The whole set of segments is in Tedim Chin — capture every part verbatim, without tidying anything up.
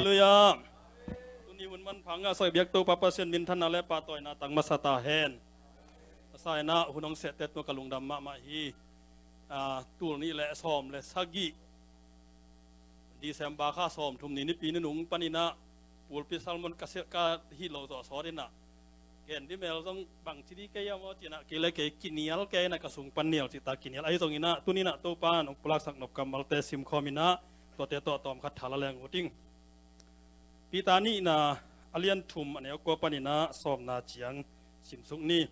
Halleluiah. Tuni hun manpha ngahsak biak Topa Pasian minthanna le pahtawina tang masa ta hen. A sa inah hun hong sehte tungah ka lungdam mahmah hi. Ah, tul nih le sawm le sagih, December kha sawmthum ni nipi nunung paninah pulpit sermon ka hih lo zawh sawt inah gen dih mel zong bangci dih kei a maw cinah kei le kei kinial kei inah ka sung pan nial cihta kinial ahi zonginah tuninah Topa nong pulaksak nop kammalte simkhawm inah tuate tawh tawmkhat thala leng uh ding. Peter nihna a lian thum a neu kua paninah sawmna ciang simsuk ni.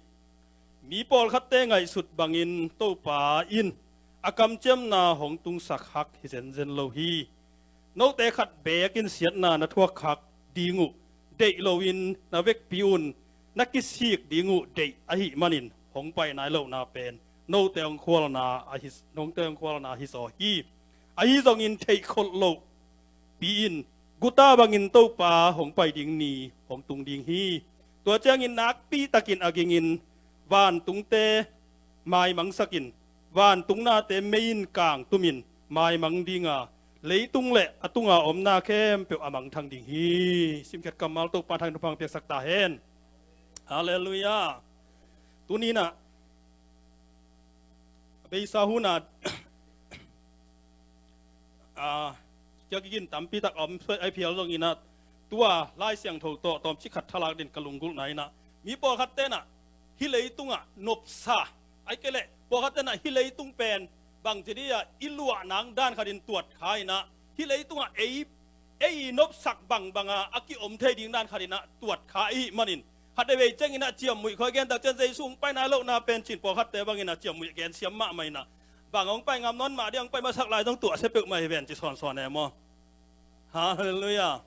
Mi pawlkhatte ngaihsut bangin Topa in a kamciamna hong tungsak hak hi zenzen lo hi. Note khat beek in siatna na thuak hak ding uh deih loin na vekpi un na kisik ding uh deih ahih manin hong pai nai lohna pen note hong khualna ahi, note hong khualna hi zaw hi. Ahi zongin theihkholh loh pi-in guta bangin Topa hong pai ding ni hong tung ding hi. Tua ciangin nakpi takin a gingin vantungte maimangsakin vantung nate mei in kangtumin maimang dinga leitung le a tunga omna khempeuh a mangthang ding hi. Simkhiat kammal Topa thang thupha piaksak ta hen. Halleluiah. Tuninah a beisa huna a kia kigin tampi tak a om suai ai phial zonginah tua Lai Siangtho tawh tawmcik khat thalak din ka lunggulhna inah mi pawlkhat tenah hih leitungah nopsa ai kei leh pawlkhat tenah hih leitung pen bangci dih ah i luah nang dan khatin tuat kha inah hih leitungah ei ei i nopsak bangbanga a kiom thei ding dan khatinah tuat kha ihih manin khatvei cianginah ciammuih khoi gentak cian Jesu hong pai nai lohna pen cin pawlkhatte banginah ciammuih gensiam mahmah inah bang hong pai ngam nawn mah dih hong pai masak lai zong tuahsia peuhmah hi ven ci sawnsawn e maw? Halleluiah.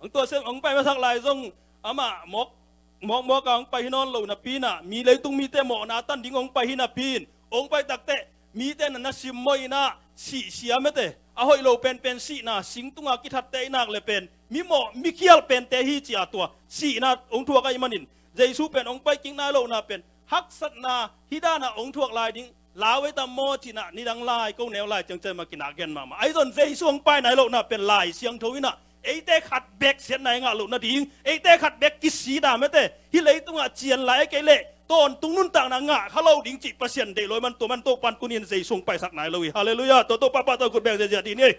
Hong tuahsia hong pai masak lai zong amah mawk mawkmawka hong pai hi nawn lo napi inah mi leitung mite mawhna tan ding hong pai hi napi in hong pai takteh mite na na simmawh inah sihsia mete a hoih lo penpen sihna singtunga kithatte i nak le pen mimawh mikhial pente hi cia tua sihna hong thuak ahih manin Jesu pen hong pai kik nai lohna pen haksatna hih danah hong thuak lai ding lau ei tam maw cinah nidang lai ko neu lai ciangciang mah kinak gen mahmah ahi zon Jesu hong pai nai lohna pen Lai Siangtho inah eite khat bek siatna i ngah loh nading eite khat bek kisida mete hih leitungah cian lai a kei leh tawntung nuntakna ngah kha lo ding cih Pasian deih lo i man tua man Topan tunin Jesu hong paisak nai lo hi. Halleluiah. Tua Topa pah tawh kut bek ziahziah dih ni.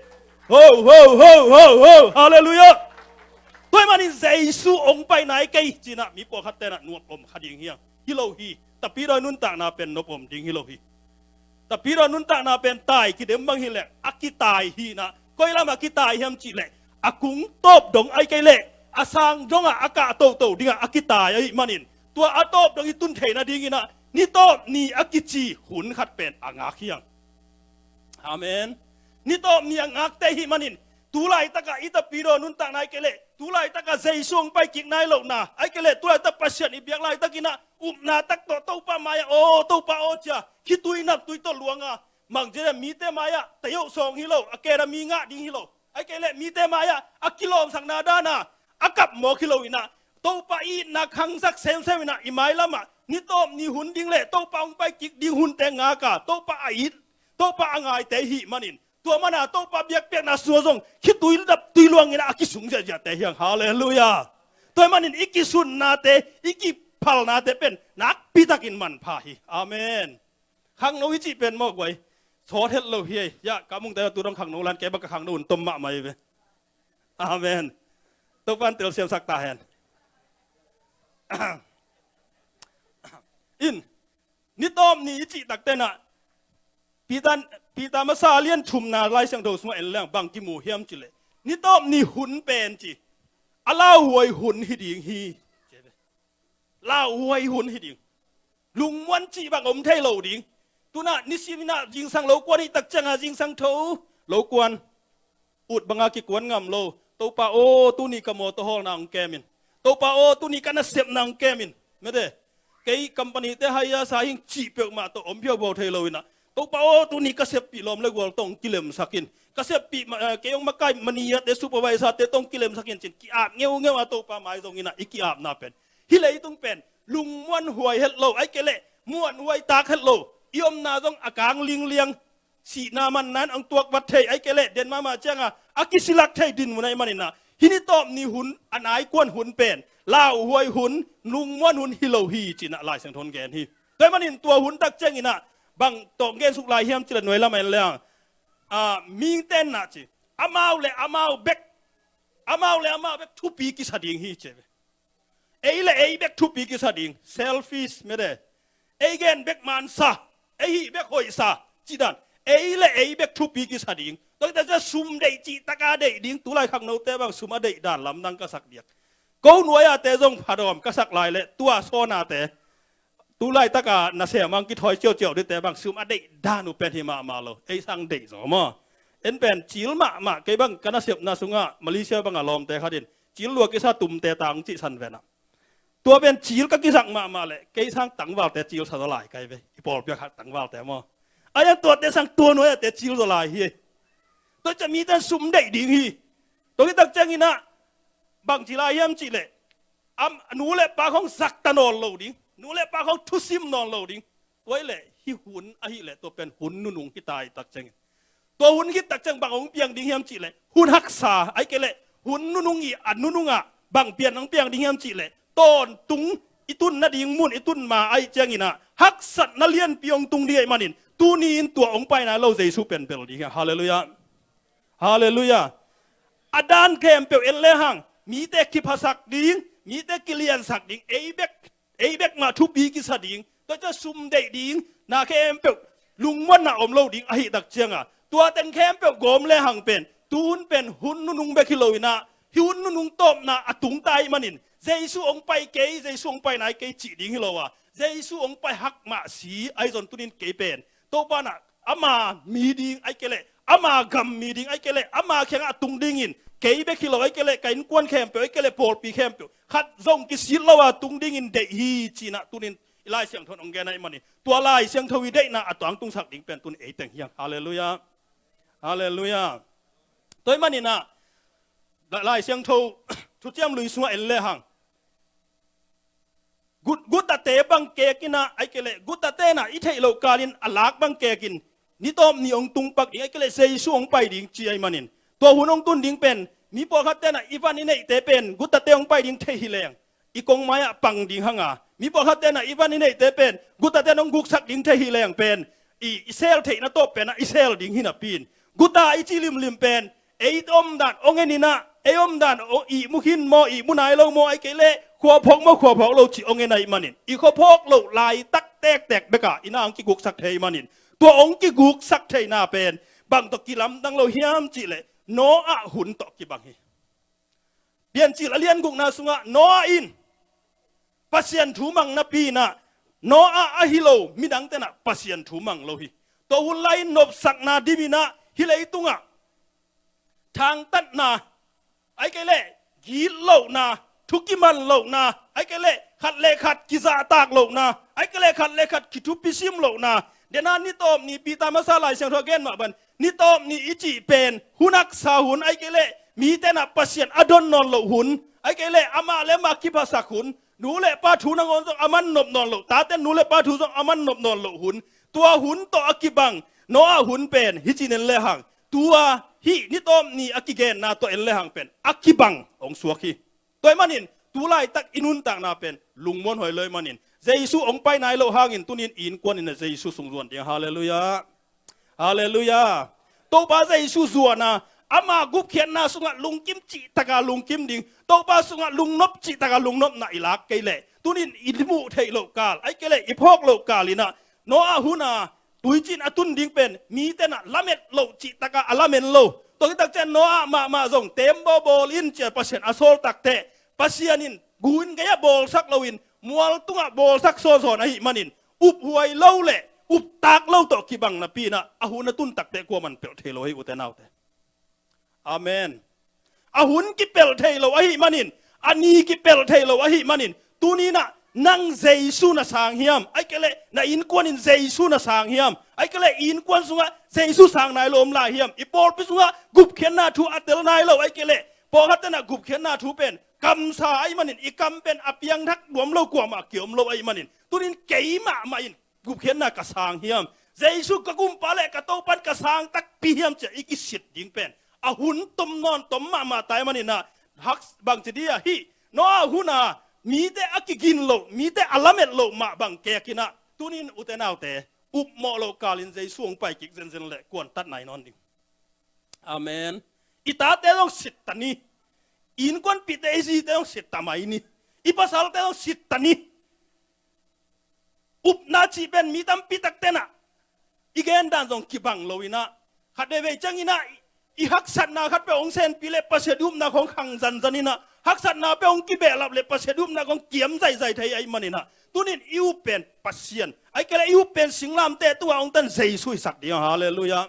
Ho ho ho ho ho. Halleluiah. Tua i manin Jesu hong pai nai kei cinah mi pawlkhat tenah nuam om kha ding hiang hi lo hi. Tapidawi nuntakna pen nop om ding hi lo hi. Tapidawi nuntakna pen tai kidem bang hileh a kitai hinah koi lam a kitai hiam cihleh a kung tawp dong ai kei leh a sang dongah a kah toto dingah a kitai ahih manin tua a tawp dong i tun theihna dinginah ni tawp ni a kici hun khat pen a ngak hiang. Amen. Ni tawp ni a ngakte ahih manin tu laitakah i tapidaw nuntakna ai kei leh tu laitakah Jesu hong pai kik nai lohna ai kei leh tu laitak Pasian i biak laitakinah upna tak tawh Topa mai-ah aw Topa aw cia khitui naptui tawh luanga mangzia le mite mai-ah tayoh sawng hi lo a kera mi ngah ding hi lo ai kei leh mite mai-ah a kilawmsakna dana a kap mawk hi lo inah Topa i itna khangsak semsem inah i mailamah ni tawp ni hun ding le Topa hong pai kik ding hunte ngaka Topa a it Topa a ngaite ihih manin tua mana Topa biakpiakna sua zong khitui dap tui luangin a kisung ziahziahte hiang. Halleluiah. Tua manin i kisunnate i kiphalnate pen nakpitakin manpha hi. Amen. Khangno i cih pen mawk guai sawt het lo hi ei. Yah ka mungte tu dong khangno lan kei bak ka khangno un tom mahmah hi ve. Amen. Topan telsiamsak ta hen. In ni tawp ni i cih taktenah Peter, Peter masa a lian thumna Lai Siangtho sungah en leng bang kimu hiam cileh ni tawp ni hun pen ci a lauhuai hun hi ding hi. Lauhuai hun hi ding. Lungmuan cih bang om thei lo ding. Tunah nisiminah zingsang lo kuan i tak cianga zingsang tho lo kuan ut banga kikuan ngam lo. Topa aw tuni ka mawtaw hawlna hong kemin. Topa aw tuni ka nasepna hong kemin. Mete kei company te haya sa hing cih peuhmah tawh om phiauphau thei lo inah Topa aw tuni ka seppih lawm le gual tawh hong kilemsakin ka seppih kei hong makai manihate supervisor te tawh hong kilemsakin cin ki-ap ngeungeu a Topa mai zonginah i ki-apna pen hih leitung pen lungmuan huai het lo ai kei leh muan huai tak het lo i omna zong a kang lingliang sihna mannan ang tuak vat thei ai kei leh den mahmah cianga a kisilak thei dinmun ai maninah Hih ni tawp ni hun, a nai kuan hun pen lauhuai hun, lungmuan hun hi lo hi, ci-in ah Lai Siangtho in gen hi. Tua ahih manin tua hun tak ciangin ah bang tawh gen suk lai hiam cih leh nuai lam en leng, ah, mite in ah ci, amau le amau bek, amau le amau bek thupi kisa ding hi, ci ve. Ei le ei bek thupi kisa ding, selfish mede. Ei gen bek man sa, ei hih bek hoih sa, cih dan. Ei le ei bek thupi kisa ding. Tua hi tak ciang sum deih cih tak a deih ding, tulai khangnote bang sum a deih dan lamdang ka sak diak. Ko nuai-ate zong phadawm ka sak lai leh tua sawnate, tulai tak a nasem a kithawi ciauciau dingte bang sum a deih dan uh pen hi mahmah lo. Ei sang deih zaw maw. En pen cil mahmah, kei bang ka nasepna sungah Malaysia bang a lawmte khat in cil lua kisa tumte tang cihsan ven ah. Tua pen cil ka kizak mahmah leh kei sang tangvalte cil sa zaw lai kai ve. I pawlpi ah khat tangvalte maw. A yang tuate sang tua nuai-ate cil zaw lai hi. Tua ciang mite in sum deih ding hi. Tua hi tak ciangin ah bang ci lai hiam cih leh, am, nu le pa khawng zakta nawn lo ding, nu le pa khawng thusim nawn lo ding. Tua hi leh hih hun ahih leh tua pen hun nunung hi ta hi tak ciangin. Tua hun khit tak ciang bang hong piang ding hiam cih leh hun haksa, ahih kei leh hun nunung hi. A nunung ah bang pian hong piang ding hiam cih leh tawntung, i tun nading mun i tun ma ahih ciangin ah haksatna lianpi hong tung ding ahih manin tuni-in tua hong pai nai lo Jesu pen bel ding hi. Halleluiah. Halleluiah. A dan khempeuh en lehang mite kiphasak ding, mite kiliansak ding, ei bek, ei bek mah thupi kisa ding, tua ciang sum deih ding, na khempeuh lungmuanna om lo ding ahih tak ciangin, tua teng khempeuh gawm lehang pen, tu hun pen hun nunung bek hi lo-in ah, hih hun nunung tawpna a tung ta ahih manin, Jesu hong pai kei, Jesu hong pai nai kei cih ding hi lo a, Jesu hong pai hak mah si ahi zong tuni-in kei pen Topa in ah ama mi ding ahih kei leh, ama gam mi ding ahih kei leh, ama kiangah a tung dingin kei bek hi lo ahih kei leh, ka innkuan khempeuh ahih kei leh, pawlpi khempeuh khat zong kisit lo a tung dingin deih hi, ci-in ah tuni-in i Lai Siangtho in hong gen ahih manin, tua Lai Siangtho i deihna a tuangtungsak ding pen tuni-in ei teng hi hang. Halleluiah. Halleluiah. Tua ahih manin ah Lai Siangtho Thuciam Lui sungah en lehang, gut, gutate bang kekin ah, ahih kei leh gutate in ah i theih loh kalin a lak bang kekin, ni tawp ni hong tung pak ding, ahih kei leh Jesu hong pai ding ci ahih manin, tua hun hong tun ding pen mi pawlkhatte in ah i van i neihte pen gutate hong pai ding thei hi leng, i kongmai ah pang ding hang a, mi pawlkhatte in ah i van i neihte pen gutate in hong guksak ding thei hi leng pen, i, i sel theihna tawp pen ah i sel ding hi napi-in, guta i cih limlim pen ei omdan hong en in ah, ei omdan hong ihmu khin maw, ihmu nai lo maw, ahih kei leh khua phawk maw, khua phawk lo cih hong en ahih manin, i khua phawk loh laitak tektek bek ah i na hong kiguksak thei ahih manin, tua hong kiguksak theihna pen bang tawh kilamdang lo hiam cih leh Noah hun tawh kibang hi. Piancil a lian gukna sungah Noah in Pasian thu mang napi-in ah, Noah ahi lo midangte in ah Pasian thu mang lo hi. Tua hun lai-in nopsakna dimin ah hih leitungah thangtatna, ahih kei leh gitlohna, thu kiman lohna, ahih kei leh khat le khat kizahtak lohna, ahih kei leh khat le khat kithupisim lohna. Dena ni tawp ni, Peter masa Lai Siangtho a gen mah bang, ni tawp ni i cih pen hun haksa hun, ahih kei leh mite in ah Pasian a don nawn loh hun, ahih kei leh amah le amah kiphasak hun, nu le pa thu nangawn zong a man nop nawn loh, tate nu le pa thu zong a man nop nawn loh hun, tua hun tawh a kibang Noah hun pen hi ci-in en lehang, tua hih ni tawp ni a kigenna tawh en lehang pen a kibang hong suak hi. Tua ahih manin tu laitak i nuntakna pen lungmuanhuai lo ahih manin, Jesu hong pai nai loh hangin tuni-in i innkuan in ah Jesu sung zuan ding. Halleluiah. Halleluiah. Topa Jesu zuan a, ama gupkhiatna sungah lungkim cihtak a lungkim ding, Topa sungah lungnop cihtak a lungnopna i lak kei leh, tuni-in i muh theih loh kal, ahih kei leh i phawk loh kal in ah, Noah hun a tuiciin a tun ding pen mite in ah lamet loh cihtak a a lamen lo. Tua hi tak ciang Noah mahmah zong tem bawl bawl in ci-a Pasian a sawl tak teh, Pasian in gun gei-ah bawlsak loin mual tungah bawlsak sawnsawn ahih manin, uphuai lo le uptak lo tawh kibang napi-in ah, a hun a tun tak teh kuaman pelh thei lo hi, ute naute. Amen. A hun kipelh thei lo ahih manin, a ni kipelh thei lo ahih manin, tuni-in ah nang Jesu na sang hiam? Ahih kei leh na innkuan in Jesu na sang hiam? Ahih kei leh i innkuan sungah Jesu sang nai lo om lai hiam? I pawlpi sungah gupkhiatna thu a tel nai lo, ahih kei leh pawlkhatte in ah gupkhiatna thu pen kamsa ahih manin, i kam pen a piangthak nuam lo, kuamah kia om lo ahih manin, tuni-in kei mahmah in gupkhiatna ka sang hiam? Jesu ka Gumpa le ka Topa in ka sang takpi hiam ci-a i kisit ding pen a hun tom nawn tom mahmah ta ahih manin ah, hak bangci dih a hih Noah hun a mite a kigin loh, mite a lamet loh mah bang kek in ah, tuni in ute naute, upmawh loh kalin Jesu hong pai kik zenzen leh kuan tatna i nawn ding. Amen. I tate zong sitta ni. I innkuanpihte, i zite zong sitta mai ni. I pasalte zong sitta ni. Upna cih pen mi tampi takte in ah i gen dan zong kibang lo in ah, khat veivei ciangin ah i haksatna khat peuh hong senpih leh Pasian i upna khong khang zanzan in ah, haksatna peuh hong kibehlap leh Pasian i upna khong kiam zaizai thei ahih manin ah, tuni in i up pen Pasian, ahih kei leh i up pen singlamteh tungah hong tan Jesu hisak ding. Halleluiah.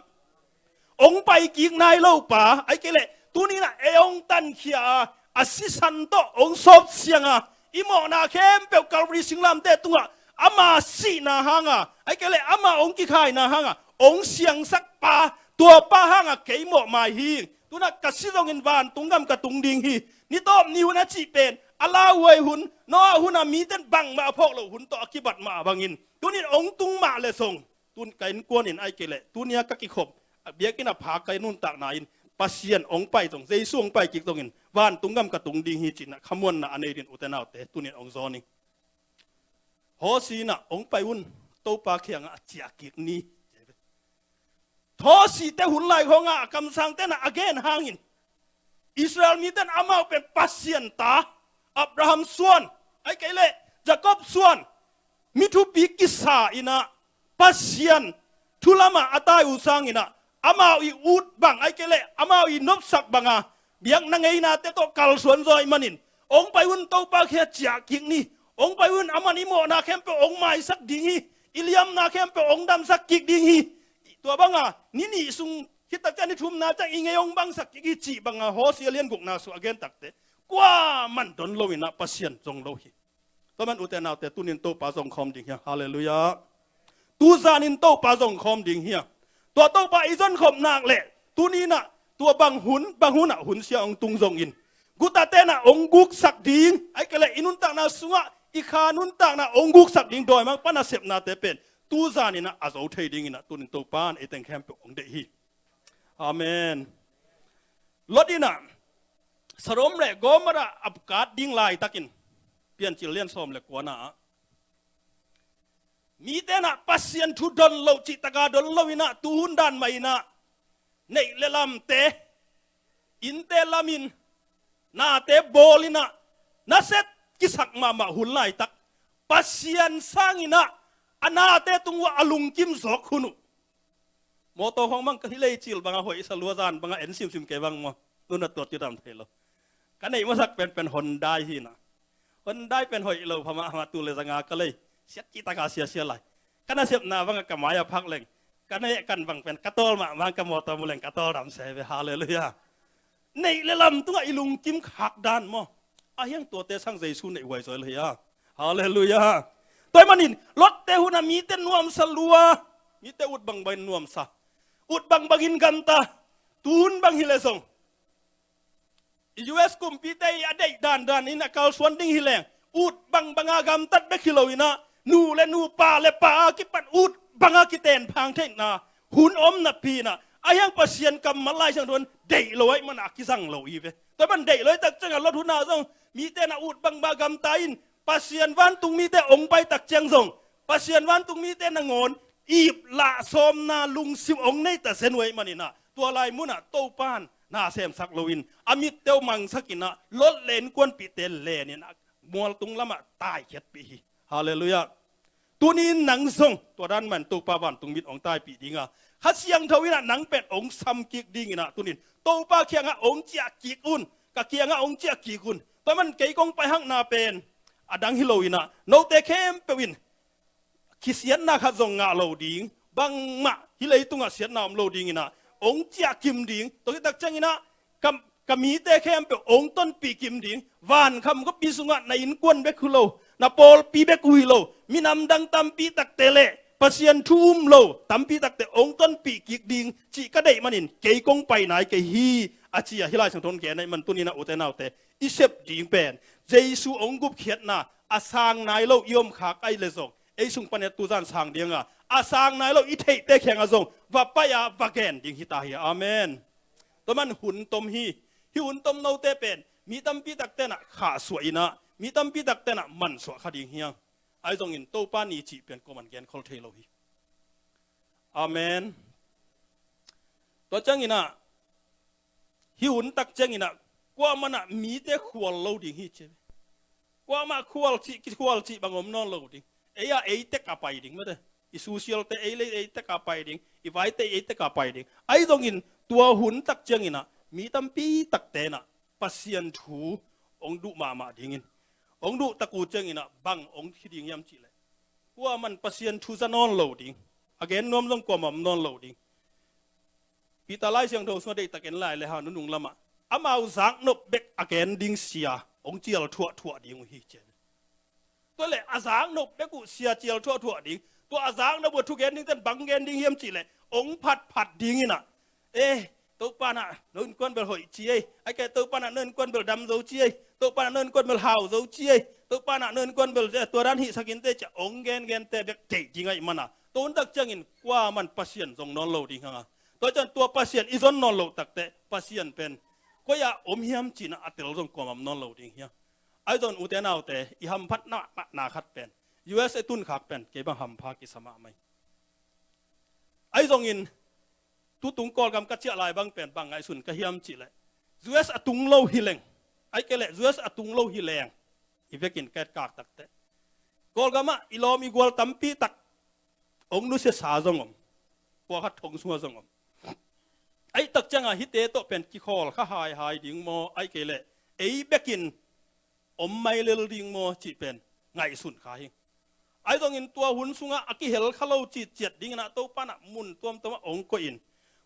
Hong pai kik nai lo pa, ahih kei leh tuni in ah ei hong tankhia a, a sisan tawh hong sawpsiang a, i mawhna khempeuh Calvary singlamteh tungah ama sihna hang a, ahih kei leh ama hong kikhaina hang a hong siangsak pa, tua pa hang a kei mawh mai hi. Tu in ah ka si zongin vantung gam ka tung ding hi. Ni tawp ni hun a cih pen a lauhuai hun, Noah hun a mite in bangmah a phawk loh hun tawh a kibat mah bangin, tuni in hong tung mah leh zong, tun ka innkuan in, ahih kei leh tuni a ka kikhop, a biakinn a phak ka nuntakna in Pasian hong pai zong, Jesu hong pai kik zongin vantung gam ka tung ding hi ci in ah khamuanna a nei ding ute naute, tuni in hong zawn ing. Hosea in ah hong pai un, Topa kiangah a ciah kik ni. Hosea te hun lai khawng ah a kamsangte in ah a gen hangin Israel mite in amau pen Pasian ta, Abraham suan, ahih kei leh Jacob suan, mi thupi kisa in ah, Pasian thu lamah a tai uh sangin ah, amau i ut bang, ahih kei leh amau i nopsak bang a biakna ngeinate tawh kalsuan zaw ahih manin, hong pai un, Topa kiangah ciah kik ni. Hong pai un, aman i mawhna khempeuh hong maisak ding hi. I liamna khempeuh hong damsak kik ding hi. Tua bang a ni nih sung khit tak ciang, ni thumna ciang i ngei hong bangsak kik hi cih bang a Hosea lian gukna sung a gen takteh, kuaman don lo in ah Pasian zong lo hi. Tua man ute naute, tuni in Topa zong khawm ding hi a. Halleluiah. Tuzan in Topa zong khawm ding hi a. Tua Topa i zon khop nak leh tuni in ah tua bang hun, bang hun ah hun sia hong tung zongin, gutate in ah hong guksak ding, ahih kei leh i nuntakna sungah i kha nuntakna hong guksak ding dawimangpa nasepnate pen tuzan in ah a zo thei ding in ah tuni in Topa in ei teng khempeuh hong deih hi. Amen. Lot in ah Sodom leh Gomorrah a kat ding laitakin, Piancil lian sawm leh kuana ah, mite in ah Pasian thu don lo, cihtak a don lo in ah, tuhun dan mah in ah neih leh lamte, innte lamin, nate bawl in ah, nasia kisak mahmah hun laitak, Pasian sang in ah a nate tung uah a lungkim zawk hun uh. Mawtaw khawng bang ka hi lei cil bang a hoih sa lua, zan bang a en simsim kei bang maw. Nuna tuat kidam thei lo. Ka neih masak penpen Hyundai hi in ah. Hyundai pen hoih lo pha mahmah, tu leh zanga ka lei. Siat cihtak a siasia lai. Ka nasepna bang a ka mai a phak leng, ka neih kan bang pen ka tawl mahmah, ka mawtaw mu leng ka tawl dam se ve. Halleluiah. Neih leh lam tungah i lungkim khak dan maw. Ahi hang tuate sang Jesu neih huai zaw hi a. Halleluiah. Tua ahih manin Lotte hun ah mite nuamsa lua, mite ut bangbangin nuamsa, ut bangbangin gamta. Tuhun bang hi leh zong, i U S kumpite i a deih dandan in a kalsuan ding hi leng, ut bangbang a gamtat bek hi lo in ah, nu leh nu, pa leh pa a kipan ut bang a kitenphang theihna hun om napi in ah, ahi hang Pasian kammal Lai Siangtho in deih lo ahih man a kizang lo hi ve. Tua ahih man deih lo ahih tak ciang a Lot hun ah zong mite in ah ut bangbang a gamta in, Pasian vantung mite hong pai tak ciang zong Pasian vantung mite nangawn ip lah sawmna lungsim hong nei ta zen uh ahih man in ah, tua lai mun ah Topa in na semsak lo in, a mitte uh mangsak in ah, Lot leh innkuanpihte len in ah, mualtung lamah taikhiatpih hi. Halleluiah. Tuni in nang zong tua dan mah in Topa vantung mit hong taipih ding a, Kha Siangtho in ah nang pen hong sam kik ding in ah, tuni in Topa kiangah hong ciah kik un, ka kiangah hong ciah kik un. Tua ahih man kei kong pai hakna pen a dang hi lo in ah, note khempeuh in kisiatna khat zong ngah lo ding, bangmah hih leitungah siatna om lo ding in ah, hong ciah kim ding, tua khit tak ciang in ah, ka, ka mite khempeuh hong tonpih kim ding, vankham khuapi sungah na innkuan bek hi lo, na pawlpi bek uh hi lo, minam dang tampi takte leh Pasian thu um lo tampi takte hong tonpih kik ding cih ka deih manin kei kong pai nai kei hi, a ci a, hih Lai Siangtho in gen ahih man tuni in ah ute naute, i sep ding pen Jesu hong gupkhiatna a sang nai lo i om khak ahih leh zong, ei sung pan in ah tuzan sang ding a, a sang nai lo i theihte kiangah zong va pai a, va gen ding hi ta hi. Amen. Tua ahih man hun tom hi. Hih hun tom note pen Mi tampi takte na khahsuah in ah, mi tampi takte na mansuah kha ding hi hang. Ahi zongin Topa ni cih pen kuaman genkhol thei lo hi. Amen. Tua ciangin ah, hih hun tak ciangin ah, kuaman ah mite khual lo ding hi ci. Kuamah khual cih, kikhual cih bang om nawn lo ding. Ei ah ei tek a pai ding mate. I susialte ei le ei tek a pai ding. I vaite ei tek a pai ding. Ahi zongin tua hun tak ciangin ah, mi tampi takte na Pasian thu hong duh mahmah dingin, hong duh tak uh ciangin ah bang hong hi ding hiam cih leh, kuaman Pasian thu za nawn lo ding. A gen nuam zong kuamah om nawn lo ding. Peter Lai Siangtho sungah deihtak en lai le hang, nunung lamah, amau zaknop bek a gen ding sia hong cial thuahthuah ding uh hi ci. Tua leh a zaknop bek uh sia cial thuahthuah ding. Tua a zaknop uh a thu gen dingten bang gen ding hiam cih leh, hong phatphat dingin ah, eh, Topa na no innkuan bel hoih ci ei. Ahih kei leh Topa na no innkuan bel dam zo ci ei. Topa na no innkuan bel hau zo ci ei. Topa na no innkuan bel, eh, tua dan hihsak inteh ci-a hong gengente bek theih ding ahih man a, tua hun tak ciangin kuaman Pasian zong nawn lo ding hi hang a. Tua ciang tua Pasian i zon nawn loh takteh, Pasian pen koi ah om hiam ci-in ah a tel zong kuamah om nawn lo ding hi hang. Ahi zongin ute naute, i hamphatna, na khat pen U S A tun khak pen kei bang hampha kisa mahmah hi. Ahi zongin tutung Kawlgam ka ciah lai bang pen bang ngaihsun ka hiam cih leh, U S A tung lo hi leng, ahih kei leh U S A tung lo hi leng, i vekin ka etkak takteh, Kawlgam ah i lawm i gual tampi tak hong nusiasa zong om, pawlkhat thong sungah zong om. Ahih tak ciangah hihte tawh pen kikhawl kha haihai ding maw, ahih kei leh ei bekin om mailel ding maw cih pen ngaihsun kha hi. Ahi zongin tua hun sungah a kihel kha lo citciat dingin ah Topa na mun tuamtuam ah hong koih in,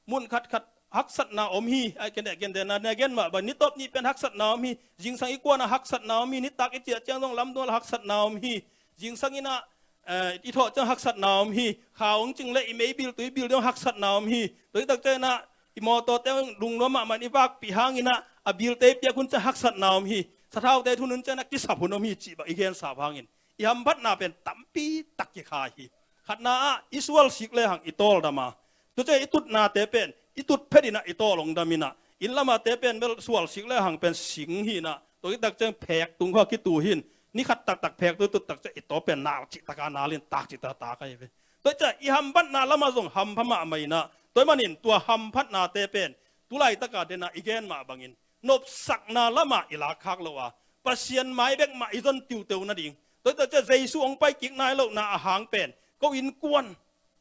mun khatkhat haksatna om hi. Ahih kei leh gentehna na gen mah bang, ni tawp ni pen haksatna om hi. Zingsang i kuan ah haksatna om hi. Nitak i ciah ciang zong lamdung ah haksatna om hi. Zingsang in ah, eh, i thawh ciang haksatna om hi. Kha hong cing leh i meibil tuibil ding haksatna om hi. Tua hi tak ciangin ah i mawtawte lungnuam mahmah in i vakpih hangin ah a bilte i piak hun ciang haksatna om hi. Sathaute thun hun ciang ah kisap hun om hi cih bang i gensa uh hangin i hamphatna pen tampi tak kikhai hi. Khatna ah i sualsik lehang i tawldam a, tua ciang i tutnate pen i tut phet in ah i tawl hong dam in ah, inn lamate pen bel sualsik lehang pen sing hi in ah, tua hi tak ciang phek tung khua kitu hi in, ni khat taktak phek tu tut tak ciang i taw pen nal cih tak a nal in, tak cih tak a tak ahi ve. Tua ciang i hamphatna lamah zong hampha mahmah in ah, tua ahih manin tua hamphatnate pen tu laitak a den ah i gen mah bangin nopsakna lamah i lakkhak lo a, Pasian mai bek mah i zon tiuteu nading. Tua hi tak ciang Jesu hong pai kik nai lohna a hang pen ko innkuan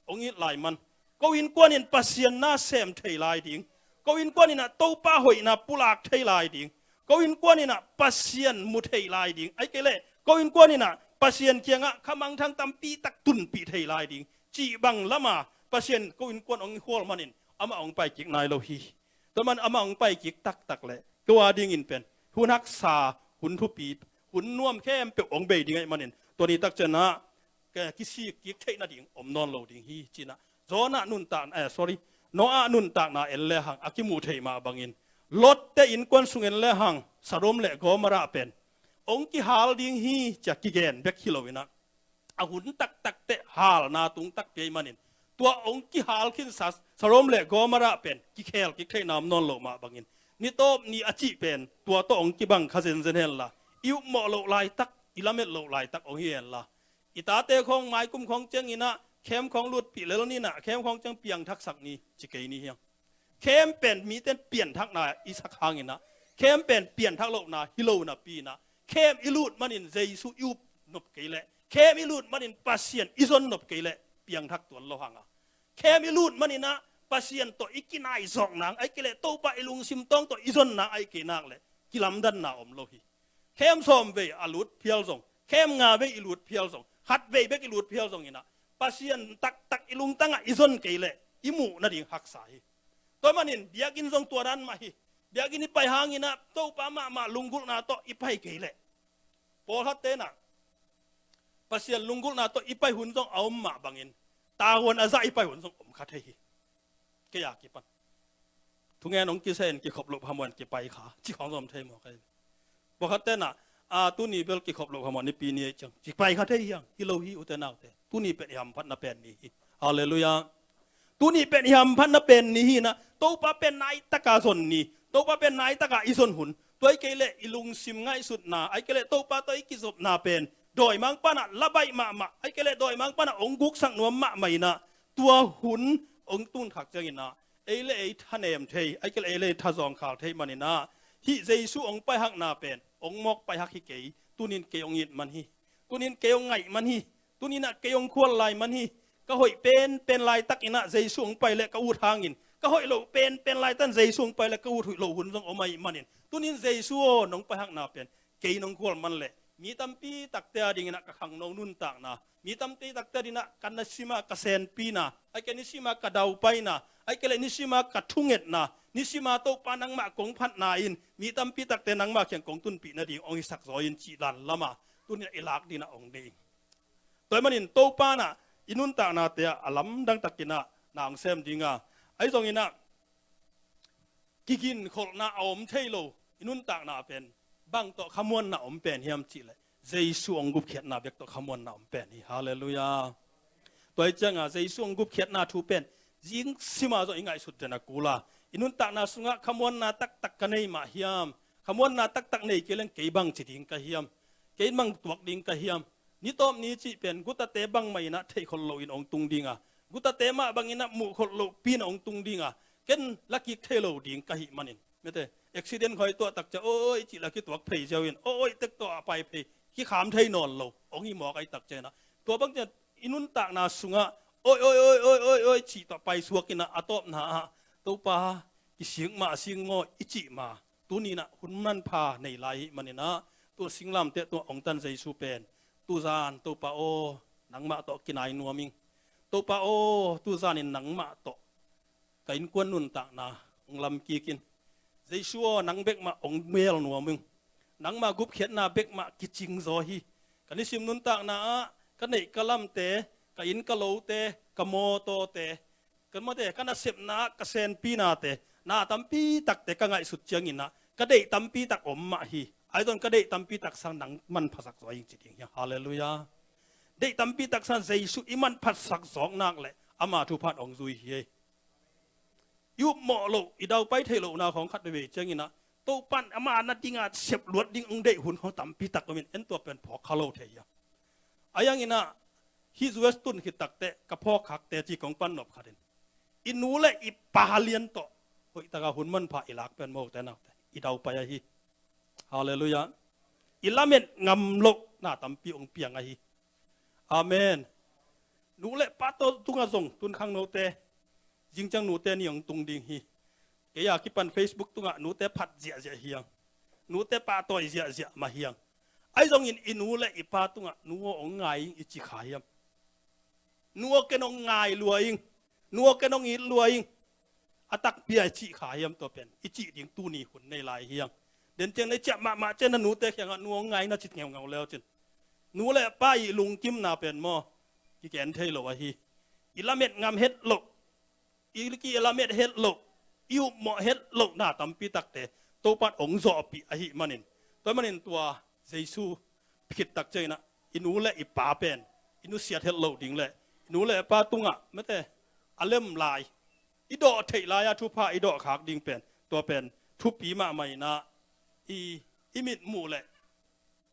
hong it lai man, ko innkuan in Pasian na sem thei lai ding, ko innkuan in ah Topa hoihna pulak thei lai ding, ko innkuan in ah Pasian mu thei lai ding, ahih kei leh ko innkuan in ah Pasian kiangah kha mangthang tampi tak tunpih thei lai ding cih bang lamah Pasian ko innkuan hong khual manin amah hong pai kik nai lo hi. Tua man amah hong pai kik taktak leh tua dingin pen hun haksa, hun thupi, hun nuam khempeuh hong bei ding ahih manin tua ni tak ciang ah, eh, kisik kik theih nading om nawn lo ding hi ci-in ah, Jonah nuntak, eh, sorry, Noah nuntakna en lehang a kimuh theih mah bangin Lot-te innkuan sung en lehang Sodom le Gomorrah pen hong kihal ding hi ci-a kigen bek hi lo in ah, a hun taktak teh halna tung takpi ahih manin tua hong kihal khinsa Sodom le Gomorrah pen kikhel kik theihna om nawn lo mah bangin ni tawp ni a cih pen tua tawh hong kibang kha zenzen hen la, i upmawh loh laitak, i lamet loh laitak hong hi hen la, i tate khawng maikum khawng ciangin ah khem khawng lutpih lel ni in ah, khem khawng ciang piangthaksak ni ci kei ni hiang. Khem pen mite in pianthakna i sak hangin ah, khem pen pianthak lohna hi lo napi in ah, khem i lut manin Jesu i up nop kei leh, khem i lut manin Pasian i zon nop kei leh piangthak tuan lo hang a, khem i lut manin ah Pasian tawh i kinai zawk nang ahih kei leh Topa i lungsim tawng tawh i zon nang ahih kei nak leh kilamdanna om lo hi. Khem sawm vei a lut phial zong, khem nga vei i lut phial zong, khat vei bek i lut phial zongin ah, Pasian taktak i lungtang ah i zon kei leh i muh nading haksa hi. Tua manin biakinn zong tua dan mah hi. Biakinn i pai hangin ah Topa mahmah lunggulhna tawh i pai kei leh, pawlkhatte in ah Pasian lunggulhna tawh i pai hun zong a om mah bangin, tavuan a zah i pai hun zong om kha thei hi. Kei a kipan thungen hong kisa in kikhop loh phamawh in kipai kha cih khawng zong om thei maw kei. Pawlkhatte in ah, a, tuni bel kikhop loh phamawh, Nipi ni ahih ciang kipai kha thei hiang, hi lo hi ute naute. Tuni pen i hamphatna pen ni hi. Halleluiah. Tuni pen i hamphatna pen ni hi in ah, Topa pen nai taka zon ni, Topa pen nai taka i zon hun, Tua ahih kei leh i lungsim ngaihsutna, ahih kei leh Topa tawh i kizopna pen dawimangpa in ah la baih mahmah, ahih kei leh dawimangpa in ah hong guksak nuam mahmah in ah, tua hun hong tun khak ciangin ah ei le ei thanem thei, ahih kei leh ei le ei thazawng khal thei manin ah, hih Jesu hong paihakna pen hong mawk paihak hi kei, tunin kei hong it man hi. Tunin kei hong ngaih man hi. Tunin ah kei hong khual lai man hi. Ka hoih penpen laitakin ah Jesu hong pai leh ka ut hangin, ka hoih loh penpen laitakin Jesu hong pai leh ka ut hoih loh hun zong om ahih manin, tunin Jesu aw, nong paihakna pen kei nong khual man leh mi tampi takte a dingin ah ka khangno nuntakna, mi tampi takte a dingin ah ka nisim a ka senpina, ahih kei leh nisim a ka daupaina, ahih kei leh nisim a ka thungetna, nisim a Topa nangmah kong phatna in mi tampi takte nangmah kiang kong tunpih nading hong hisak zaw in cih dan lam ah tunin ah i lak dingin ah hong deih ing. Tua ahih manin Topa in ah i nuntaknate ah a lamdang takin ah na hong sem ding a, ahi zongin ah kiginkholhna a om thei lo i nuntakna pen bang tawh khamuanna om pen hiam cih leh Jesu hong gupkhiatna bek tawh khamuanna om pen hi. Halleluiah. Tua ahih ciangin Jesu hong gupkhiatna thu pen zingsim a zong i ngaihsut den a kul a, i nuntakna sungah khamuanna taktak ka nei mah hiam? Khamuanna taktak nei kei leng kei bang ci ding ka hiam? Kei bang tuak ding ka hiam? Ni tawp ni cih pen gutate bangmah in ah theih khol loin hong tung ding a, gutate mah bangin ah muh khol loh pi in ah hong tung ding a, ken la kik thei lo ding ka hih manin, mete, accident khawng i tuah tak ciang oi oi cih la kituak phei ziau in, oi oi tek tawh a pai phei, kikham thei nawn lo hong hi mawk ahih tak ciangin ah, tua bang ciang i nuntakna sungah oi oi oi oi oi oi cih tawh paisuak in ah, a tawpna ah Topa, kisik mah a sik maw i cih ma, tuni in ah hun manpha nei lai ahih manin ah, tua singlamteh tungah hong tan Jesu pen, tuzan Topa aw, nangmah tawh kinai nuam ing. Topa aw, tuzan in nangmah tawh ka innkuan nuntakna hong lam kik in. Jesu aw, nang bek mah hong mel nuam ing. Nangmah gupkhiatna bek mah kicing zaw hi. Ka nisim nuntakna ah ka neih ka lamte, ka inn ka lote, ka mawtawte, ka mate, ka nasepna ah ka senpinate, na tampi takte ka ngaihsut ciangin ah ka deih tampi tak om mah hi. Ahi zong ka deih tampi tak sang nang manphasak zaw ing ci ding hi hang. Halleluiah. Deih tampi tak sang Jesu i manphasak zawk nak leh ama thupha in hong zui hi. I upmawh loh, i daupai theih lohna khawng khat veivei ciangin ah Topa in ama na ding a sep luat ding hong deih hun khawng tampi tak om in, en tua pen phawk kha lo thei hi hang. Ahi zongin ah hih U S tun khit takteh ka phawk khak teci kong pan nop khat in, i nu le i pa lian tawh hoih tak a hun manpha i lak pen, mote naute, i daupai ahi. Halleluiah. I lamet ngam loh na tampi hong piang ahi. Amen. Nu le pa tawh tungah zong tun khangnote, zingciang nute ni hong tung ding hi. Kei a kipan Facebook tungah nute phat ziahziah hi hang. Nute pahtawi ziahziah mah hi hang. Ahi zongin i nu le i pa tungah, nu aw, hong ngai ing i ci kha hiam? Nu aw, ken hong ngai lua ing. Nu aw, ken hong it lua ing. A takpi a i cih kha hiam? Tua pen i cih ding tuni hun nei lai hi hang. Den ciang na i ciah mahmah ciang na nute kiangah nu aw, hong ngai ing na ci ngeungeu le uh cin, nu le pa i lungkimna pen maw, kigen thei lo ahi. I lamet ngam het loh, i ki lamet het loh, i upmawh het loh na tampi takte Topa in hong zawhpih ahih manin, tua ahih manin tua Jesu khit tak ciangin ah i nu le i pa pen i nusiat het loh ding le i nu le i pa tungah, mete, a lem lai, i dawh theih lai a thupha i dawh khak ding pen, tua pen thupi mahmah in ah, i, i mitmuh le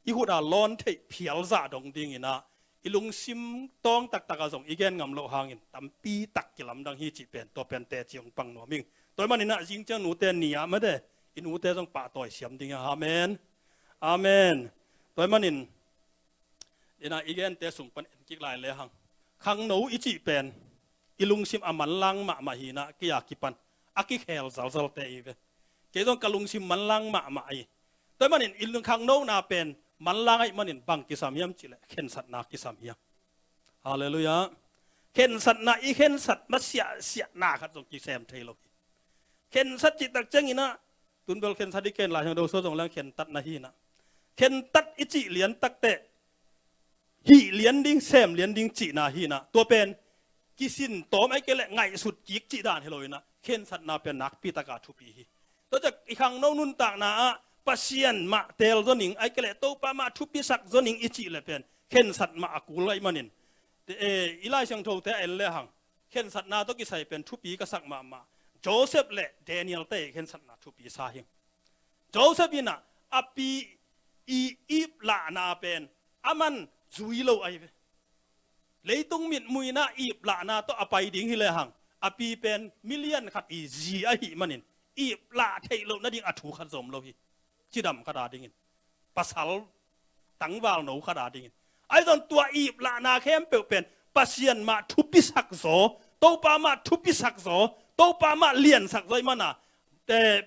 i khut a lawn theih phial zah dong dingin ah, i lungsim tawng taktak ah zong i gen ngam loh hangin tampi tak kilamdang hi cih pen, tua pen teci hong pang nuam ing. Tua ahih manin ah zingciang nute ni ah, mete, i nute zong pahtawi siam ding hi hang. Amen. Amen. Tua ahih manin, in ah i gente sung pan en kik lai le hang, khangno i cih pen i lungsim a manlang mahmah hi in ah, kei a kipan a kikhel zalzalte i ve. Kei zong ka lungsim manlang mahmah hi. Tua ahih manin i lung khangnona pen manlang ahih manin bang kisam hiam cih leh khensatna kisam hi hang. Halleluiah. Khensatna, i khensat masiahsiahna khat zong kisem thei lo hi. Khensat cih tak ciangin ah, tun bel khensat i ken Lai Siangtho sung zong leng khentat na hi in ah, khentat i cih lian takteh hih lian ding, sem lian ding cihna hi in ah, tua pen kisin tawm ahih kei leh ngaihsut kik cih dan hi lo in ah, khensatna pen nakpi tak a thupi hi. Tua ciang i khangno nuntakna ah Pasian mah teel zaw ning, ahih kei leh Topa mah thupisak zaw ning i cih leh pen khensat mah a kul ahih manin, te, eh, i Lai Siangthote a en le hang, khensatna tawh kisai pen thupi ka sak mahmah Joseph le Daniel-te khensatna thupi sa hi. Joseph in ah a pi i iplahna pen aman zui lo ahi ve. Leitung mitmuh in ah iplahna tawh a pai ding hi lehang a pi pen milian khat i zi ahih manin iplah theih loh nading a thu khat zom lo hi. Cidam khat a dingin, pasal tangvalno khat a dingin. Ahi zong tua iplahna khempeuh pen Pasian mah thupisak zaw, Topa mah thupisak zaw, Topa mah liansak zaw i mana, eh,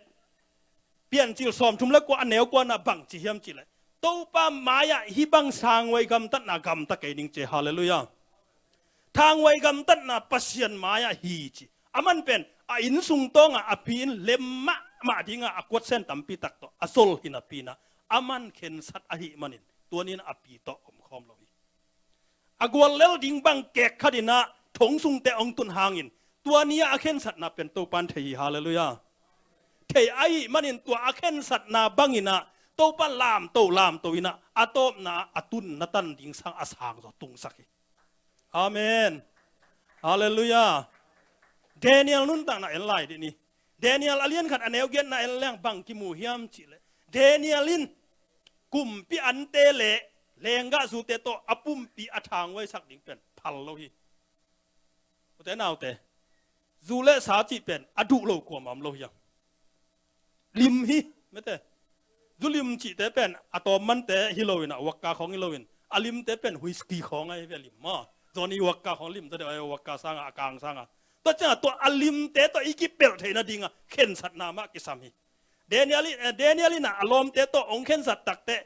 Piancil sawmthum le kua a neu kuana bang ci hiam cihleh, Topa mai-ah hih bang sanghuai gamtatna gamta kei ning ci. Halleluiah. Thanghuai gamtatna Pasian mai-ah hi ci. Aman pen a innsung tawngah a pi in lem mahmah dingah a kuatsen tampi tak tawh a zol hi napi-in ah aman khensat ahih manin tuanin a pi tawh omkhawm lo hi. A guallel ding bang kek khat in ah thong sungte hong tun hangin tuani-ah a khensatna pen Topan thei hi. Halleluiah. Thei ahih manin tua a khensatna bangin ah Topan lamto lamto in ah a tawpna a tunna tan ding sang a sang zaw tungsak hi. Amen. Halleluiah. Daniel nuntakna en lai dih ni. Daniel a lian khat a neu giatna en leng bang kimu hiam cihleh, Daniel in kumpi ante le lenggah zute tawh a pumpi a thanghuaisak ding pen phal lo hi. Ute naute, zu le sa cih pen a duh lo kuamah om lo hi a. Lim hi, mete. Zu lim cihte pen a tawmmante hi loin ah wakka khawng hi loin a limte pen whisky khawng ahi ve, lim maw. Johnny Walker khawng lim ta deuh ahi, wakka sangah, a kang sangah. Tua ciangah tua a limte tawh i kipelh theih nadingah khensatna mah kisam hi. Daniel in, eh, Daniel in ah a lawmte tawh hong khensat takteh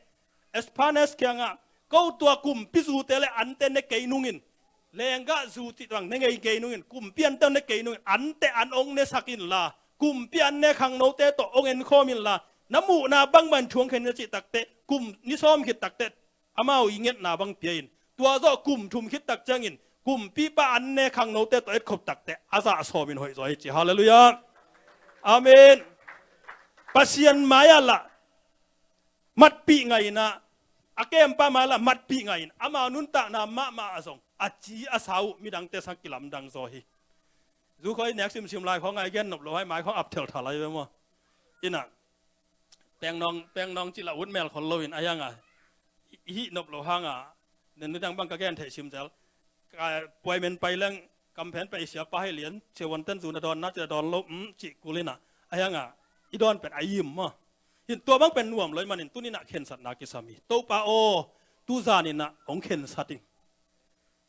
Esfanes kiangah, ko tua kumpi zute le ante ne kei nungin, lenggah zu cih bang ne ngei kei nungin, kumpi ante ne kei nungin, ante an hong nesak inla, kumpi an ne khangnote tawh hong enkhawm inla, na muhna bangmah in thu hong khen in a cih takteh, kum ni sawm khit takteh amau i ngetna bang pia in, tua zawh kum thum khit tak ciangin kumpipa an ne khangnote tawh etkhop takteh a zah sawmin hoih zaw hi ci. Halleluiah. Amen. Pasian mai-ah lah matpih ngah in ah, a kempa mai-ah lah matpih ngah in, amau nuntakna mahmah ah zong a ci a sa uh midangte sang kilamdang zaw hi. Zu khawng i nek simsim lai khawng a i gen nop lo hai, mai khawng ap thelthal lai ve maw. In ah Pengnawng, Pengnawng cih lah ut mel khol loin a hiangah i hih nop lo hangah, nen nidang bang ka gen theih simzel. Ka puaimen pai leng kamphen pai siapa hei lian, siavuanten zu na dawnna cih na dawn lo, um, cih kul in ah a hiangah i dawn pen a im maw. Hin tua bang pen nuam lo ahih manin tuni-in ah khensatna kisam hi. Topa aw, tuzan in ah hong khensat ing.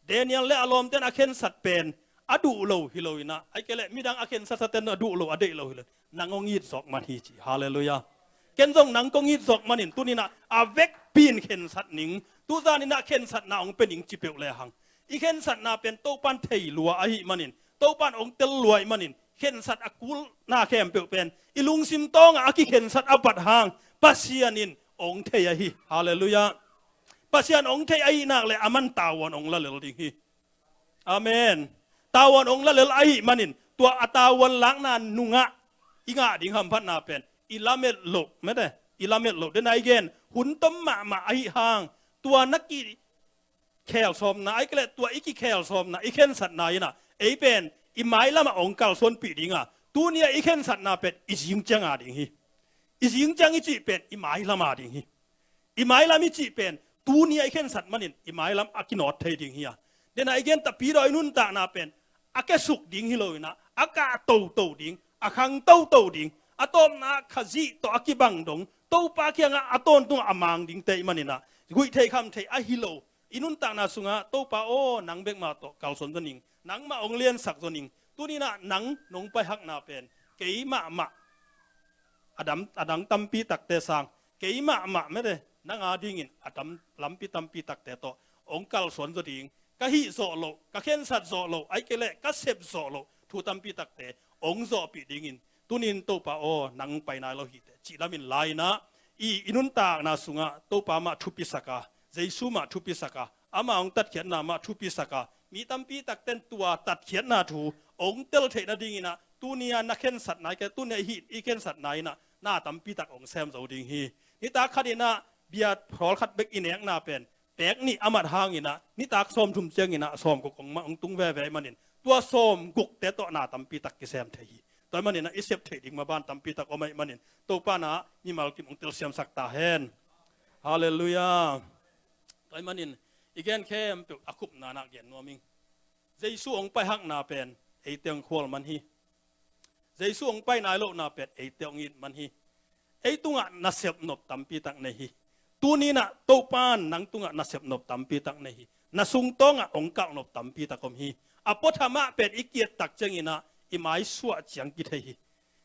Daniel le a lawmten a khensat pen a duh lo hi lo in ah, ahih kei leh midang a khensatsaten a duh lo, a deih lo hi lo, nang hong it zawk man hi ci. Halleluiah. Ken zong nang kong it zawk manin tuni-in ah a vekpi-in khensat ning, tuzan in ah khensatna hong pia ning ci peuh lehang, i khensatna pen Topan thei lua ahih manin, Topan hong tel lua ahih manin, khensat a kulna khempeuh pen i lungsim tawngah a kikhensat a bat hang Pasian in hong thei ahi. Halleluiah. Pasian hong thei ahih nak leh aman tavuan hong la lel ding hi. Amen. Tavuan hong la lel ahih manin tua a tavuan lakna nungah i ngah ding hamphatna pen i lamet loh, mete, i lamet loh. Den a i gen hun tom mahmah ahih hang tua na ki khelsawmna, ahih kei leh tua i kikhelsawnna, i khensatna in ah ei pen i mailamah hong kalsuanpih ding a, tuni-ah i khensatna pen i zing ciang a ding hi. I zing ciang i cih pen i mailam a ding hi. I mailam i cih pen tuni-ah i khensat manin i mailam a kinawt thei ding hi a. Den a i gen, Tapidaw i nuntakna pen a kiasuk ding hi lo in ah, a kah toto ding, a khang toto ding, a tawpna Khazih tawh a kibang dong, Topa kiangah a tawntungah a mang dingte i hih manin ah, guih theih kham theih ahi lo i nuntakna sungah, Topa aw, nang bek mah tawh kalsuan zaw ning, nangmah hong liansak zaw ning. Tuni-in ah nang nong paihakna pen kei mahmah, a dang, a dang tampi takte sang, kei mahmah, mete, nang a dingin a tam, lampi tampi takte tawh hong kalsuan zaw ding, ka hih zawh loh, ka khensat zawh loh, ahih kei leh ka sep zawh loh thu tampi takte hong zawhpih dingin, tuni-in Topa aw, nang pai nai lo hi teh, cih lamin la in ah, i, i nuntakna sungah Topa mah thupisak a, Jesu mah thupisak a, ama hong tatkhiatna mah thupisak a, mi tampi takten tua tatkhiatna thu hong tel theih nadingin ah, tuni-a na khensatna, ahih kei leh tuni-a i hih, i khensatna in ah na tampi tak hong sem zo ding hi. Nitak khat in ah bia thawl khat bek i nekna pen pek nih a mat hangin ah, nitak sawmthum ciangin ah sawmguk hong ma-, hong tung veve ahih manin, tua sawmgukte tawh na tampi tak kisem thei hi. Tua ahih manin ah i sep theih ding maban tampi tak om ahih manin Topa in ah mimal kim hong telsiamsak ta hen. Halleluiah. Tua ahih manin i gen khempeuh a khupna in ah gen nuam ing. Jesu hong pai hakna pen eite hong khual man hi. Jesu hong pai nai lohna pen eite hong it man hi. Ei tungah nasep nop tampi tak nei hi. Tuni in ah Topa in nang tungah nasep nop tampi tak nei hi. Na sungtawngah hong kalh nop tampi tak om hi. A puatham ah pen i ki-et tak ciangin ah i maisuah ciang kithei hi.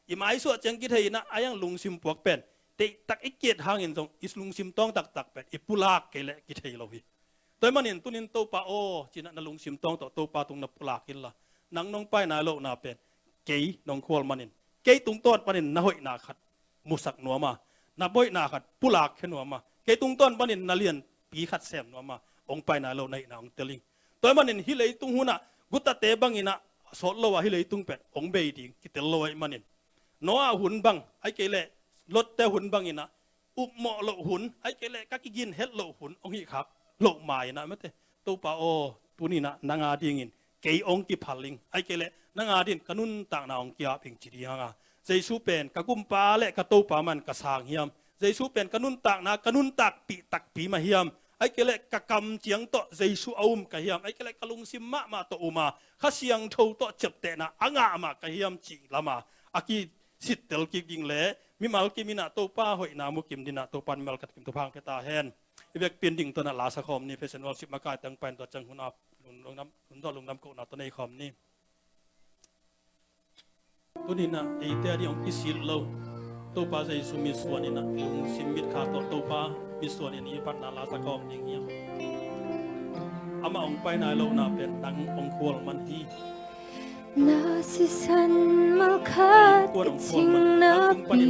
I maisuah ciang kithei in ah a iang lungsim puak pen deihtak i ki-et hangin zong i lungsim tawng taktak pen i pulak kei leh kithei lo hi. Tua ahih manin tuni in Topa aw ci-in ah na lungsim tawng tawh Topa tung na pulak inla, nang nong pai nai lohna pen kei nong khual manin kei tungtawn panin na hoihna khat musak nuam a, na hoihna khat pulak khia nuam a, kei tungtawn panin na lianpi khat sem nuam a, hong pai nai lo na hihna hong tel ing. Tua ahih manin hih leitung hun ah gutate bangin ah sawt lo a hih leitung pen hong bei ding kitel lo ahih manin Noah hun bang ahih kei leh Lotte hun bangin ah upmawh loh hun ahih kei leh ka kigin het loh hun hong hih khak loh ma-in ah mate, Topa aw, tuni in ah nang a dingin kei hong kiphal ing, ahih kei leh nang a dingin ka nuntakna hong ki-ap ing ci ding hang a, Jesu pen ka gumpa le ka Topa man ka sang hiam? Jesu pen ka nuntakna ka nuntakpih takpi mah hiam? Ahih kei leh ka kam ciang tawh Jesu a um ka hiam? Ahih kei leh ka lungsim mahmah tawh um a, Kha Siangtho tawh ciaptehna a ngah mah ka hiam cih lam a a kisittel kik ding le mimal kim in ah Topa hoihna mu kim ding in ah Topa in mimal khat kim thupha hong pia ta hen. I vekpi in ding tawh in ah la sa khawm ni, praise and worship makaite hong pai in tua ciang hun a lungdam, lungdam kohna tawh nei khawm ni. Tuni in ah eite a ding hong kisil lo Topa Jesu mitsuan in ah lungsim mitkha tawh Topa mitsuan in i patna la sa khawm ding hi. Amah hong pai nai lohna pen nang hong khual man hi. Na sisan malkhat i cing na pi.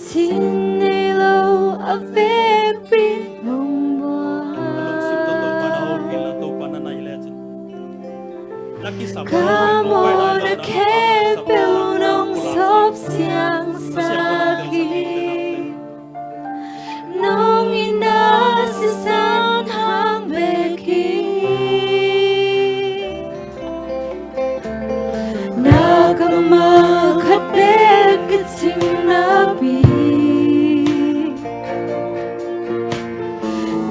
Sin nei lo a vekpi nong buang. Ka mawhna khempeuh nong sawp siangsak hi. Nong itna sisan hang bek hi. Na kammal khat bek ka cing napi,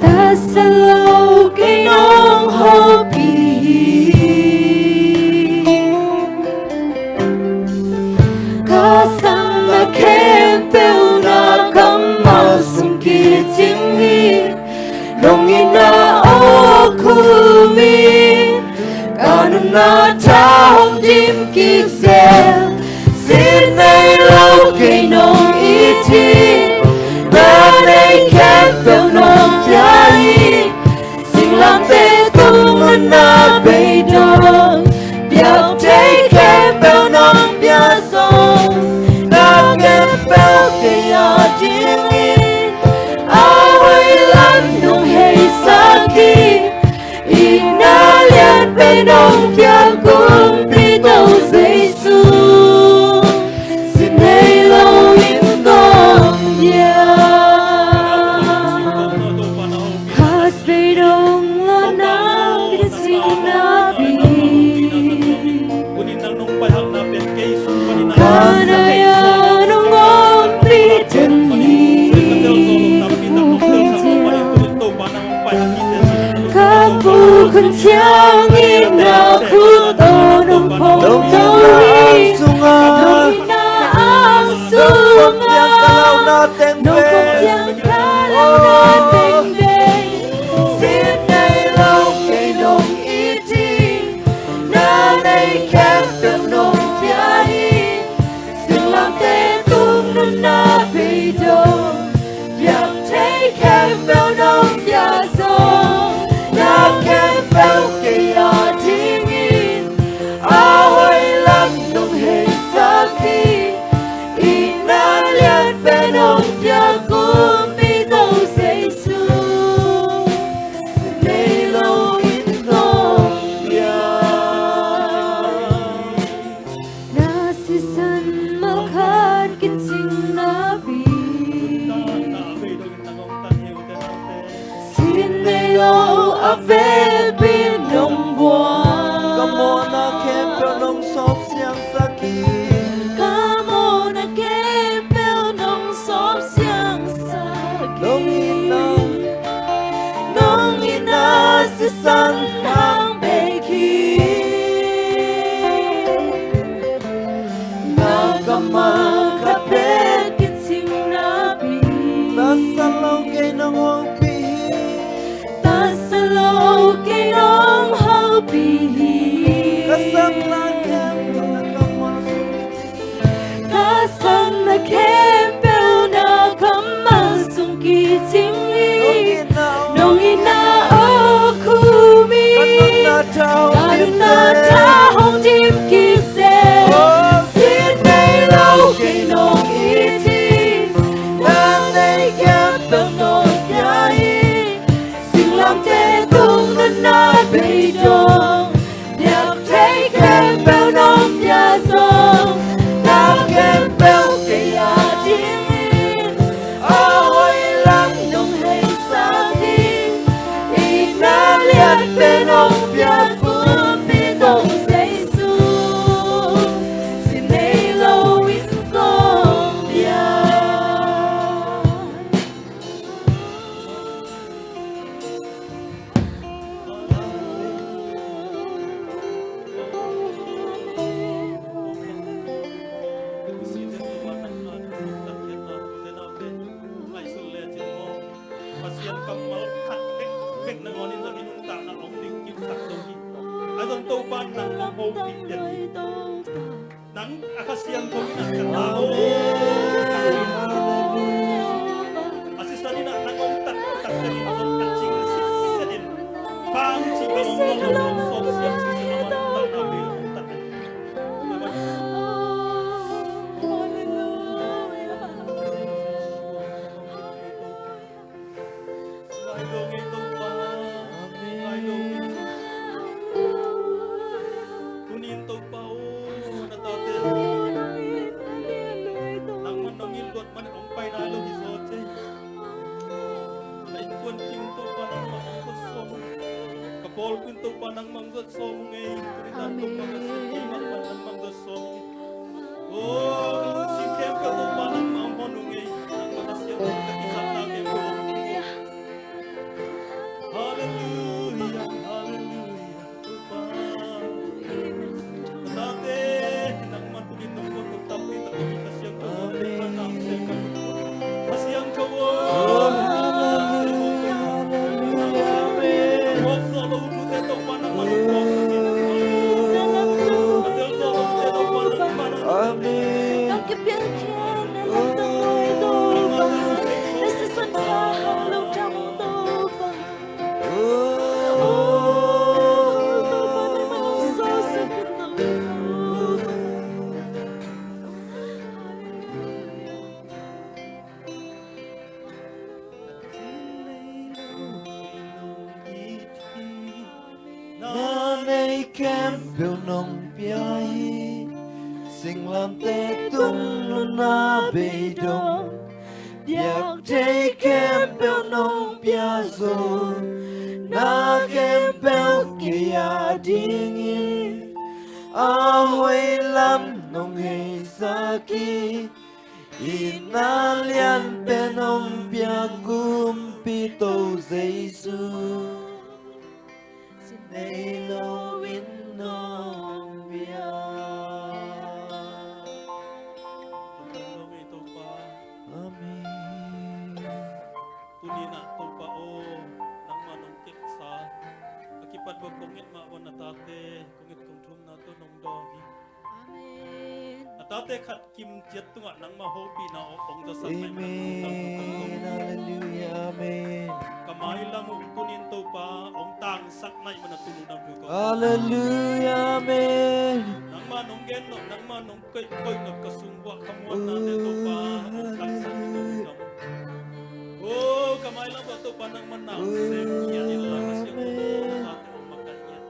tasalo kei nong hopih hi. Ka sanna khempeuh na kammal sung kicing hi. Nong itna aw khum in, ka nunna tha hong dim kik zel. Sin nei lo kei nong it hi. Na nei khempeuh nong pia hi. Singlamteh tung nunna beidong, biak thei khempeuh nong pia zong, na khempeuh kei a dingin a hoih lam nong heisak hi. Itna lianpen nong pia kumpi Topa Jesu, sin nei lo in kong pia. Khat vei dong lo nang kicing napi, ka nai a nong ompih teng hi. Ka pu Khun Sianginn na khut tawh nong phawk to hi. Nong itna aw sungah nong phawk ciang ka launa teng bek. Sin nei lo kei nong it hi. Na nei khempeuh nong pia hi. Singlamteh tung nunna beidong, biak thei khempeuh nong pia zong, na khempeuh kei a dingin Tang hang bei khin. Na kammal khat pen kicing napi hi. Tasalo kei nong hopih hi. Tasalo kei nong hopih hi. Ka sang na khempeuh na kammal sung kicing. Ka sang na khempeuh na kammal sung kicing hi. Nong itna aw khum hi. Ka nunna tha hong dim kik seh. Sin nei lo kei nong it hi. Na nei khempeuh nong pia hi. Singlamteh tung nunna bei dong. Biak thei khempeuh nong pia zong, na khempeuh kei a dingin a hoih lam nong heisak hi. Itna lian pen hong piak kumpi Topa Jesu, sin nei lo in kong pia. Pasian kammal khat bekbek nangawn in na minuntakna hong ding kipsak zo hi. A zon Topa nang hong hopih den hi. Nang a Kha Siangtho in a ka ta aw. A sisan in a nang hong tat taktak in zong a cing sitset in. Bang ci ka hong hong hong sawm siam sitset a man ta na bil hong tat. Lai lo ngei Topa. Lai lo ngei. Tunin Topa aw, na tate nangman nong it luat man hong pai nai lo hi zaw cei. Na innkuan kim Topa nangmah hong zot sawm. Ka pawlpin Topa nangmah hong zot sawm ngei. Tunin Topa ka sin keimah man nangmah hong zot sawm ngei. Aw, ka lungsim khempeuh Topa nangmah hong hon uh ngei. Nangmah na siam ka kisapna khempeuh hong hon uh. Halleluiah, halleluiah, Topa. Ka tate nangmah tunin nong hon uh tampi tak hong hi Kha Siangtho. Amen. Nangmah sem ka lungsim. Kha Siangtho aw. Halleluiah, halleluiah, amen. Ka phawk zawh loh uh thute Topa nangmah hong phawk sak in. Ka tel zawh loh uh thute Topa nangmah hong, amen. Nang ka piangkhiatna lamdang nuai Topa. Na sisan tha hang lungdam Topa. Topa nangmah hong sawlsak in Topa. Na nei khempeuh nong pia hi. Singlamteh tung nunna bei dong. Biak thei khempeuh nong pia zo. Na khempeuh kei a dingin a hoih lam nong heisak hi. Itna lian pen hong piak kumpi Topa Jesu, sin nei lo in nong pia. Amen. Tuni-in ah Topa aw, nangmah nong kepsa a kipat bek kong et mah bang na tate kong et kong thumna tawh nong dawng hi. Amen. Na tate khat kim ciat tungah nangmah hopihna aw hong zasak mai. Amen. Halleluiah, amen. Ka mailam uh tuni-in Topa hong tangsak mai mana tunu na bu ko. Halleluiah, amen. Nangmah nong gen nop, nangmah nong koih, koih nop ka sung uah ka muanna te Topa hong tangsak mai mana tunu. O, ka mailam uah Topa nangmah na sem kian in la ka siang ko na tate hong makaih ngiat.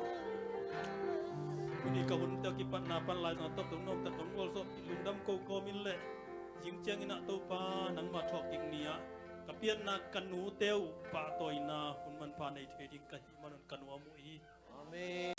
Tuni ka hun tawh kipatna pan lai zong a tawh tong nong tat tong gual zawh lungdam ko kawm in leh zing ciangin ah Topa nangmah thawh kik ni-ah ka pianna ka nute uh pahtawina hun manpha nei thei ding ka hih manun ka nuam uh hi. Amen.